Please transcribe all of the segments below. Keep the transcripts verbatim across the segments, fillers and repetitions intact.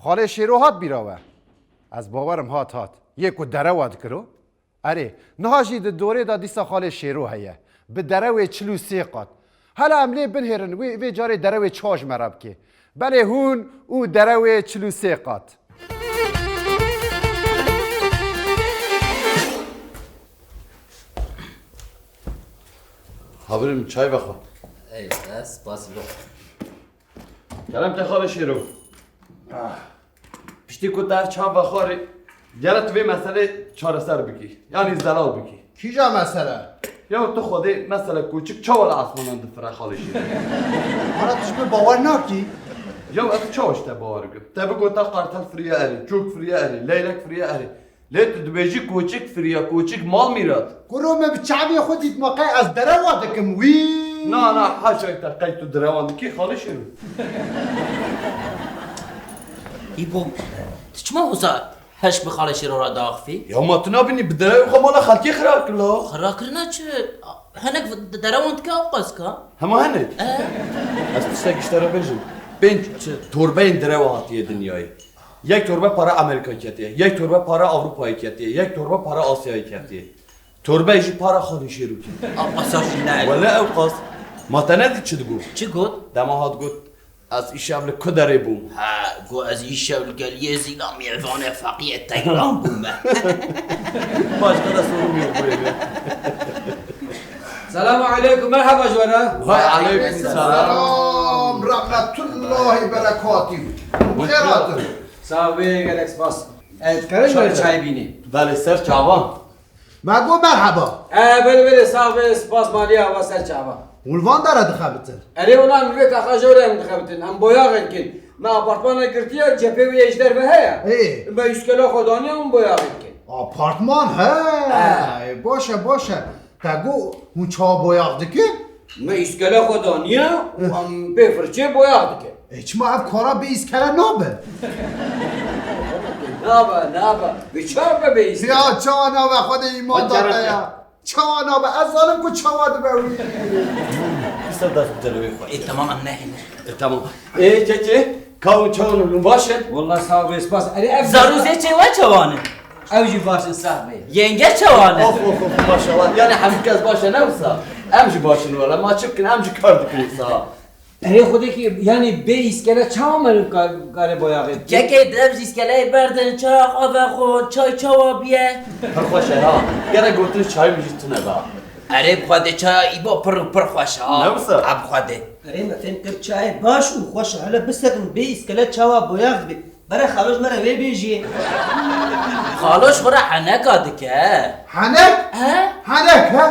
Xalê Şêro hat bîra we? Ez bawerim hat hat. Yê ku derewa dikiro? Erê, niha jî di dorê de dîsa xalê Şêro heye. Bi derewê çil û sê qat. Hele em lê binhêrin, wê, vê carê derewê çawa ji me re bike. Belê hûn û derewê çil û sê qat. Habirim çay vexwe. Ey, ez spasî bo. Kerem ke xalê Şêro. Ah. Piştî ku te ev çav vexwarî, gere tu vê meselê çareser bikî. Yanî zelal bikî. Kîja mesele? Ya tu xwedê mesele koçik çawa li asmanan difire xalê Şêro? Ana tu ji min bawer nakî? Ya ez çawa ji te bawer bikim? Te bigota qartel firiye erê, çok firiye erê, leylek firiye erê. Lê tu dibêjî koçik firiya, koçik mal mîrat. Kuro me bi çavê xwe dît ma qey ez derewa dikim wî. Na, na, haşa te qey tu derewan dikî xalê Şêro. Îbo, tu çima wisa heş bi xalê Şêro re diaxivî? Ya ma tu nabînî bi derewê xwe mala xelkê xira kir la. Xira kirina çi? Hinek derewan dike ew qas ka? Hema hinek? E? Ez tiştek ji te re bêjim. Pênc torbeyên derewa hatiye dinyayê. Yek torbe para Amerîkayê ketiye, yek torbe para Ewropayê ketiye, yek torbe para Asyayê ketiye. Torbe jî para xalê Şêro ketiye. Ew qasa jî ne. Wele ew qas. Ma te nedît çi digot? Çi got? Dema hat got, ez îşev li ku derê bûm? Ha, got ez îşev li geliyê Zîlamiyê vanê feqiyê Teyran bûme. Başka da sorum yok buraya. Selamu aleykum, merhaba ji we re. Ve aleykum selam. Selam, rahmetullahi berekatuhu. Xêr hatin. Sax bê, gelek spas. Ez dikarim ji we re çay bînî? Belê, ser çavan. Me got merheba. E, belê, belê, sax bê, spas maliye, ava ser çavan. Hûn li van dara dixebitin? Erê, wela em li vê taxa jor em dixebitin. Em boyaxê dikin. Me apartmana girtiye, cephê wê yê ji derve heye. Ê. Me îskela xwe daniye, em boyaxê dikin. Apartman, he. He. Ê, baş e, baş e. Te got hûn çawa boyax dikin? Me îskele xwe daniye û em bê firçê boyax dikin. E, çima ev kara bê îskele nabe? Nabe, nabe. Bi çawa be bê îskele? Ya çawa nabe, Xwedê îman da te ya. Çawa nabe? Ez zanim ku çawa dibe wî. Îstem dest bi telewê xwe. E, tamam, em nehêne. E, tamam. E, kekê, ka hûn çawan hûn baş in? Wallah, sax bê, spas. Erê, ev zarûzê çê we çawan in? Ew jî baş in, sax bê. Yenge çawan e? Of, of, of, maşallah. Yani hemî kes baş e, ne wisa? Em jî baş in wele. Ma çi bikin, em jî kar dikin wisa. Erê xwedekî, yani bê îskele çawa meriv ka-, kare boyaxê bike? Kekê, dev ji îskeleyê berdin, çaya xwe vexwe, çay çawa biye? Pir xweş e ha. Gere gotin çayê min jî tune be. Erê bi xwedê çaya îbo pir û pir xweş e ha. Ne wisa? Ha bi xwedê. Erê me fêm kir çayê baş û xweş e. Hele bisekin bê îskele çawa boyax dibe. Bere xalo ji me re vê bêjî. Xalo ji xwe re heneka dike. Henek? He? Henek, he?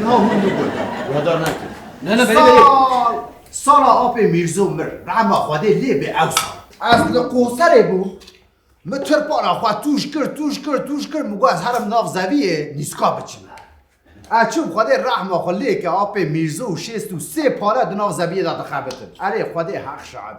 Ya hûn digot. Guhdar neke. Ne, ne, beri, beri. Sal, sala apê Mîrzo mir, rehma Xwedê lê bê ew sal. Ez li Qoserê bûm. Min tirpana xwe tûj kir, tûj kir, tûj kir. Min got ez herim nav zeviyê nîska biçim. Ez çûm Xwedê rehma xwe lê ke, apê Mîrzo û şêst û sê pale di nav zeviyê de dixebitin. Erê Xwedê heq şahid.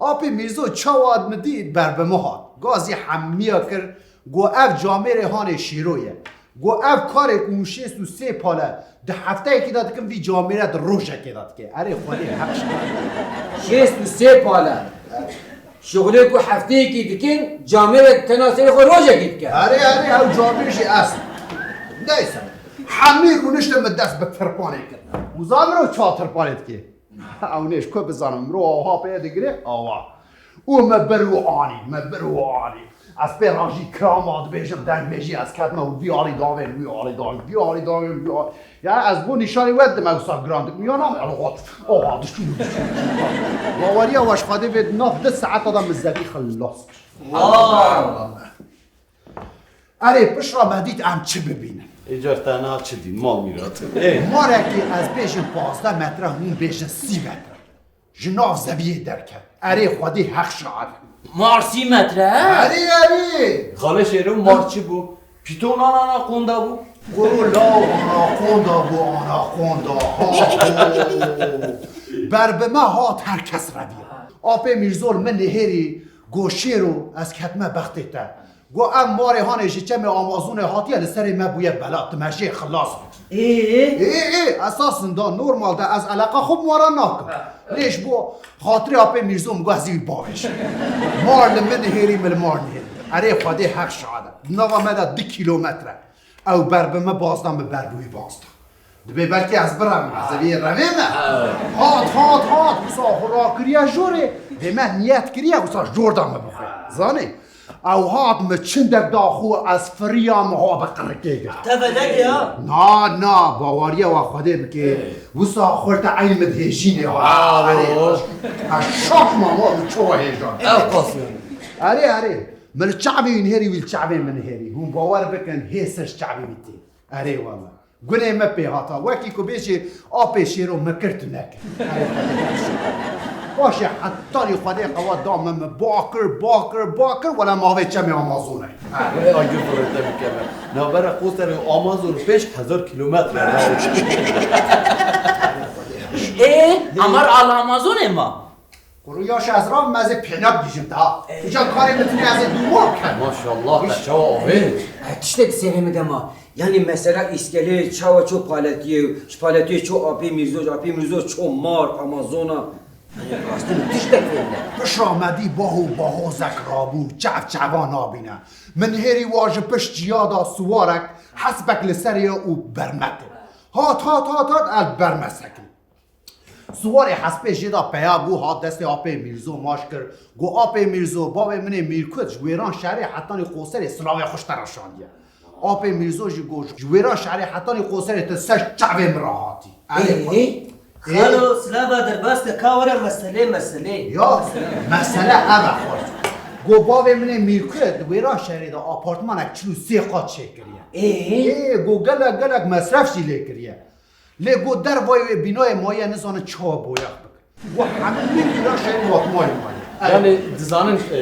Apê Mîrzo çawa min dît ber bi min hat. Gazî hemiya kir, got ev camêrê hanê Şêro ye. Got ev karê ku hûn şêst û sê pale di hefteyekê de dikin, vî camêre di rojekê de dike. Erê Xwedê heq şahid. Şêst û sê pale. Şixulê ku hefteyekî dikin, camêrek tena serê xwe rojekî dike. Erê, erê, ew camêr jî ez. Neyse. Hemî rûniştin min dest bi tirpanê kir. Û zanî mirov çawa tirpanê dike? Ew nê ji ku bizanim, mirov awa pê digire, awa. Û me bir û anî, me bir û anî. Ez pê rajî kirama dibêjim, deng bêjî, ez ketime û vî alî davên, wî alî davên, vî alî davên, wî alî. Ya ez bo nîşanî we didim, ew sa giran dikim. Ya nam, el got, oha, dişû, dişû. Baweriya we ji Xwedê vê di nav di saeta de min zevî xilas kir. Wow. Erê, pişra me dît em çi bibînin. Îcar te na çi dî, mal mîrat. Ê. Marekî ez bêjim pazdeh metre, hûn bêjin sî metre. Ji nav zeviyê derket. Erê Xwedê heq şahid. Mar sî metre, he? Erê, erê. Xalê Şêro mar çi bû? Pîton anakonda bû. Kuro law anakonda bû, anakonda. Ha, ho. Ber bi me hat her kes reviya. Apê Mîrzor min nihêrî go Şêro ez ketime bextê te. Go ev marê hanê ji çemê Amazonê hatiye, li serê me bûye bela, tu me jê xilas bikî. Ê? Ê, ê, esasında normalde ez eleqa xwe bi mara nakim. Ha. Lê ji bo xatirê apê Mîrzo min got ez ê wî bavêjim. Mar li min nihêrî, min li mar nihêrî. Erê Xwedê heq şahid e. Di nava me de du kîlometre. Ew ber bi min bazda, min ber bi wî bazda. Dibê belkî ez birevim, ez ê vê revê me. Hat, hat, hat, wisa xwe rakiriye jorê. Dê me niyet kiriye, wisa jor da min bixwe. Zanî? Ew hat, min çindek da xwe, ez firiya, min ha bi qirikê girt. Te vedek ya? Na, na, bawariya wa Xwedê bike. Wisa xwe te eyn min dihêjînê ha. Aa, Erê, o. Ez şok mam, o min çawa hêjan. Ew qas yani. Erê, erê. Min li çavê wî nihêrî, wî li çavê min nihêrî. Hûn bawer bikin, hê ser çavê wî tê. Erê wala. Gunê me pê hata. Wekî ku bêjê apê şêro me kir tu nekir. Erê Xwedê. Baş e, hetanî Xwedê qewa da me, me bakir, bakir, bakir, wela mavê çemê Amazonê. Erê. Wê agir firete bikeve. Navbera Qoserê û Amazon pênc hezar kîlometre. Ê, Amar al Amazonê ma. Kuro yaş ez ram, ez ê pênak dijim ta. Ey. Uca karê min tine ez ê dûma bikem. Maşallah, te çawa avê. E, tiştek serê min de ma. Yani mesela îskelê çawa ço paletiye, ji paletiye ço apê Mîrzo, ji apê Mîrzo ço mar, Amazona. Yani rastî min tiştek fêr ne. Pişra me dî baho, baho zek rabû, çav çava nabîne. Min hêrî wa ji pişt ciya da siwarek, hespek li ser ye û bermete. Hat, hat, hat, hat, el bermesekin. Siwarê hespê jê da peya bû, hat destê apê Mîrzo maç kir. Got, "Apê Mîrzo, bavê min ê Mîrkut ji wêran şerê hetanî Qoserê silavê xwe ji te re şandiye." Apê Mîrzo jî got, "Ji wêran şerê hetanî Qoserê tu ser çavê min re hatî." Erê, Ê, Xalo, silava derbas ke, ka were meselê, meselê. Ya, mesele ev e xwest. Got, "Bavê min ê Mîrkut di wêran şerê de apartmanek çil û sê qat çêkiriye." Ê? Ê, got, "Gelek, gelek mesref jî lê kiriye." Lê got dervayê wê bînayê maye nizane çawa boyax bikin. Got hemî min vîra şehî matmayê maye. Erê. Yani dizanin, e,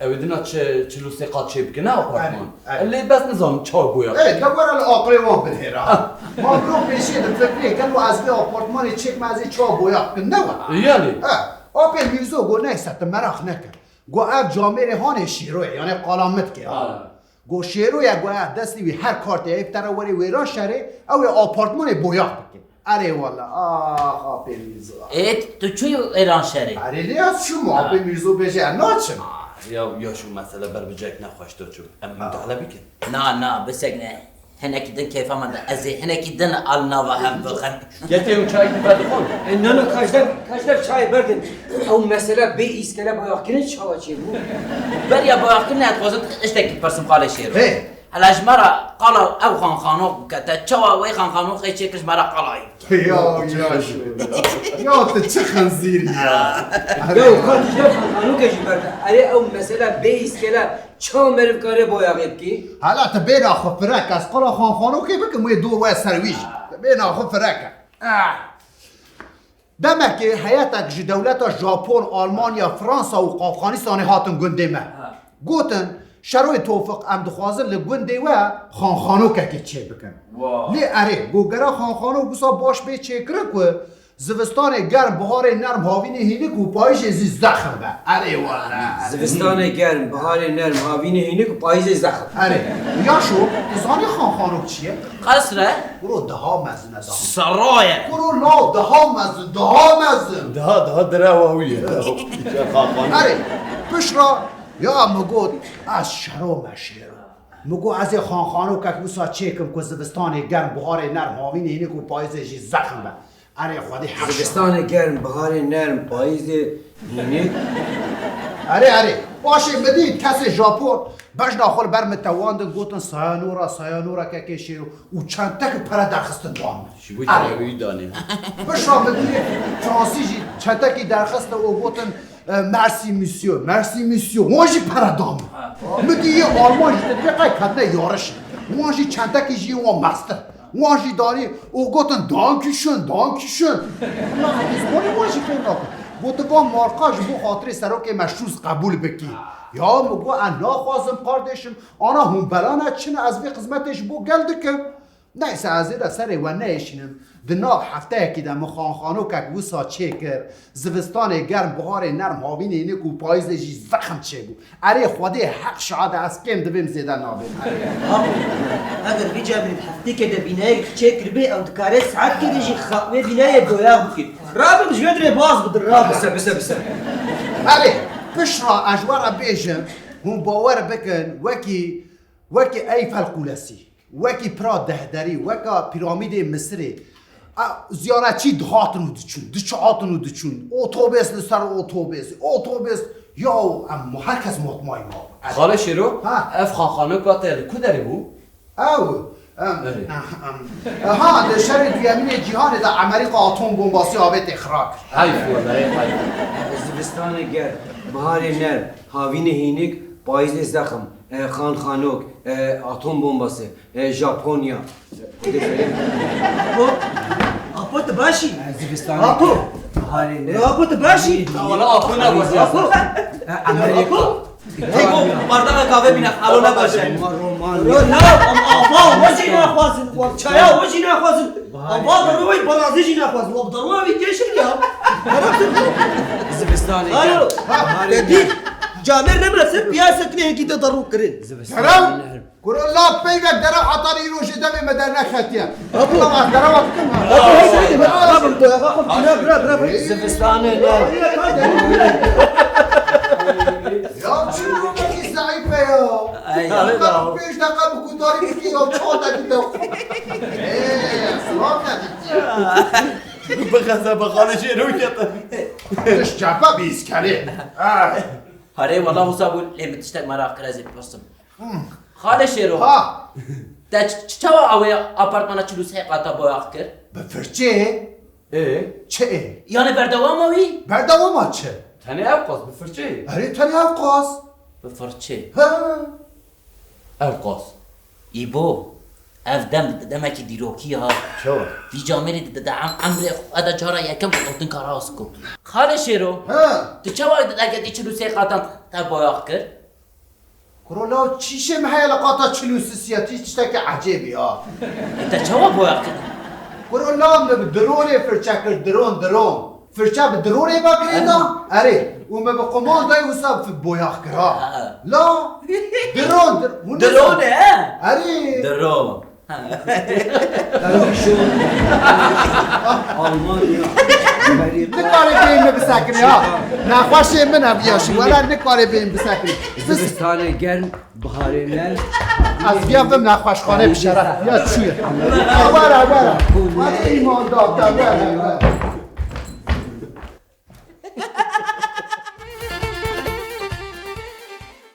ew ê dina çi, çil û sê qat çê bikin, ne apartman? Erê, erê. Lê bes nizanin çawa boyax. Ê, de were li aqilê wan binêra. Ah. Ma biro pêşiyê de fikrê ken û ez vê apartmanê çêkme ez ê çawa boyax bikin, ne were? Yani. Ha, apê Mîrzo got neyse tu meraq neke. Got ev camêrê hanê şêro ye, yani qalamitke ha. Ha. Go şêro ye, go ya destê wî her kartê heyv te re werê wêran şerê, ew ê apartmanê boyax bike. Erê wala, ax apê Mîrzo. Ê, tu çûyî wêran şerê? Erê lê ez çûm, ha. Apê Mîrzo bêje ez naçim. Ah, ya, ya şu mesele ber bi cek nexweş to çû. Em müdahale bikin. Na, na, bisekne. Hinekî din keyfa me de. Ez ê hinekî din al nava hev bixin. Yetê ew çayekî vedixwin. E, na, na, kaşder, kaşder çayê berdin. Ew mesela bê îskele boyaxkirin çawa çêbû? Beriya boyaxkirinê ez dixwazim tiştekî pirsim xalê Şêro. Hê. Hela ji me re qala ew xanxanok bike. Te çawa wê xanxanokê çêkir ji me re qala wî bike. Ya, ya, ya. Ya tu çi xinzîrî ya. Ya, ka tişta xanxanokê jî berde. Erê ew mesela bê îskele çawa meriv kare boyaxê bike? Hala tu bêna xwe firek, ez qala xanxanokê bikim, wê dor we ser wî jî. Tu bêna xwe firek e. Ah. Demekê heyetek ji dewleta Japon, Almanya, Fransa û Afganistanê hatin gundê me. Ha. Gotin, Şeroyê Tofiq, em dixwazin li gundê we xanxanokekê çêbikin. Wow. Lê erê, go gera xanxanok wisa baş bê çêkirin ku zivistanê germ, biharê nerm, havînê hînik û payîzê zî zexm be. Erê wala. Zivistanê germ, biharê nerm, havînê hînik û payîzê zexm. Erê. Yaşo, tu zanî xanxanok çi ye? Qesr e? Kuro daha mezin e daha. Seraye. Kuro no, daha mezin, daha mezin. Daha, daha derewa wî ye. Erê, pişra ya mi got, ez şero me şêro. Mi got, ez ê xanxanokek wisa çêkim ku zivistanê germ, biharê nerm, havînê hînik û payîzê jî zexm be. Erê, Xwedê heq şahid. Zivistanê germ, biharê nerm, payîzê hînik. Erê, erê. Paşê mi dît kesê Japon bejna xwe li ber min tewandin, gotin, "Sayanora, sayanora kekê şêro." Û çentek pere derxistin dan min. Ji bo Erê. Çavê wî danê. Pişa mi dî Fransî jî çentekî derxistin û gotin, "E, merci monsieur, merci monsieur." Wan jî pere dan min. Mi dî yê Alman jî, te dibê qey ketine yarişê. Wan jî çentekî jî wan mestir. Wan jî danî û gotin, "Dankeschön, dankeschön." Na, ez Zimanê wan jî fêm nakim. Gotin, "Van marka ji bo xatirê serokê me Schulz qebûl bikî." Ya mi got, "Ez naxwazim, kardeşim. Ana hûn bela ne, çi ne, ez vê xizmetê ji bo gel dikim." Neyse, ez ê de serê we neêşînim. Di nav hefteyekî de min xanxanokek wisa çêkir. Zivistanê germ, biharê nerm, havînê hênik û payîzê jî zexm çêbû. Erê Xwedê heq şahid e, ez kêm dibêm, zêde nabêm. Apo, eger vî cemrî di heftêkê de bînayek çêkiribê, ew dikare saetkê de jî xa-, wê bînayê boyax bike. Rabin ji wê dirê baz bidin, rabin. Bise, bise, bise. Erê, piştre ez ji we re bêjim, hûn bawer bikin, wekî, wekî Eyfel Qulesî. Wekî pira dehderî, weka pîramîdê Misirê, a, ziyaretçî dihatin û diçûn, diçihatin û diçûn. Otobês li ser otobês, otobês, ya em herkes matmayî ma. Xalê Şêro, Ha. ev xanxanoka te li ku derê bû? Ew, em, Erê. em, ha, di şerê duyemînê cîhanê de Amerîka atom bombasî avêtê xira kir. Heyf wele, heyf. Zivistanê germ, biharê nerm, havînê hînik, payîzê zexm, e, xanxanok, e, atom bombası, e, Japonya. Apo, Apo, tu baş î? Zivistanê Apo. Biharê nerm. Apo, tu baş î? Wala Apo ne baş. Apo. E, Amerîka. Apo. Hey, go, bardaka kahve bîne, alo ne baş e. Roma, Roma. Yo, na, am, ava, we jî naxwazin, we çaya we jî naxwazin. Ava, darû wê barazî jî naxwazin. We darû wî kêşin ya. Zivistanê. Alo. Biharê Te dî, nerm. Camêr nemire ser piyasekine hêkî te darû kirin. Zivistanê Kerem. Nerm. Kuro la peyvek dere heta îro jê demê me derneketiye. Apo. Tamam, dere bak. Apo, hey, hey, hey, bira, bira, bira, bira. Zivistanê ne? Ya çi bu peki zayıf be ya? Ay, Ya, ya. Pêş dakika bu kutarî bikî ya, çawa te dî de. Ee, silav ne dî? Bixeze bi Xalê Şêro kete. Diş çapa bir iskele. Ha. Harê, wala wisa bû, lê min tiştek meraq kir, ez ê bipirsim. Xalê Şêro, Ha. te ç-, ç-, çawa ew ê apartmana çil û sê qata boyax kir? Bi firçê? Ê? Çi ê? Yanê berdewama wî? Berdewama çi? Tenê ew qas bi firçê. Erê, tenê ew qas. Bi firçê. He. Ew qas. Îbo, ev dem demekî dîrokî ya. Çawa? Vî camêrî di, di, di em-, emrê xwe de cara yekem gotinka rast got. Xalê Şêro, He. tu çawa di, di, di çil û sê qatan te boyax kir? Kuro, la çîşê min heye li qata çil û sisiya, tiştekî ecêbî ya. E, te çawa boyax kir? Kuro, la min bi dronê firçe kir, dron, dron. Firçe bi dronê ve girêda? Ha. Erê, û min bi qumandayê wisa fi-, boyax kir, ha. Ha. La, dron, dr-, hûn Drone, nizan. he? Erê. Dron. Ew jî Almanya, Amerîka. Nikare bêyî min bisekine ya. Nexweşê min ev ya jî. Wela nikare bêyî min bisekine. Zivistanê germ, biharê nerm. Ez viya bim nexweşxane bi şeref. Ya çûye. Were, were. Were îman da, were, were.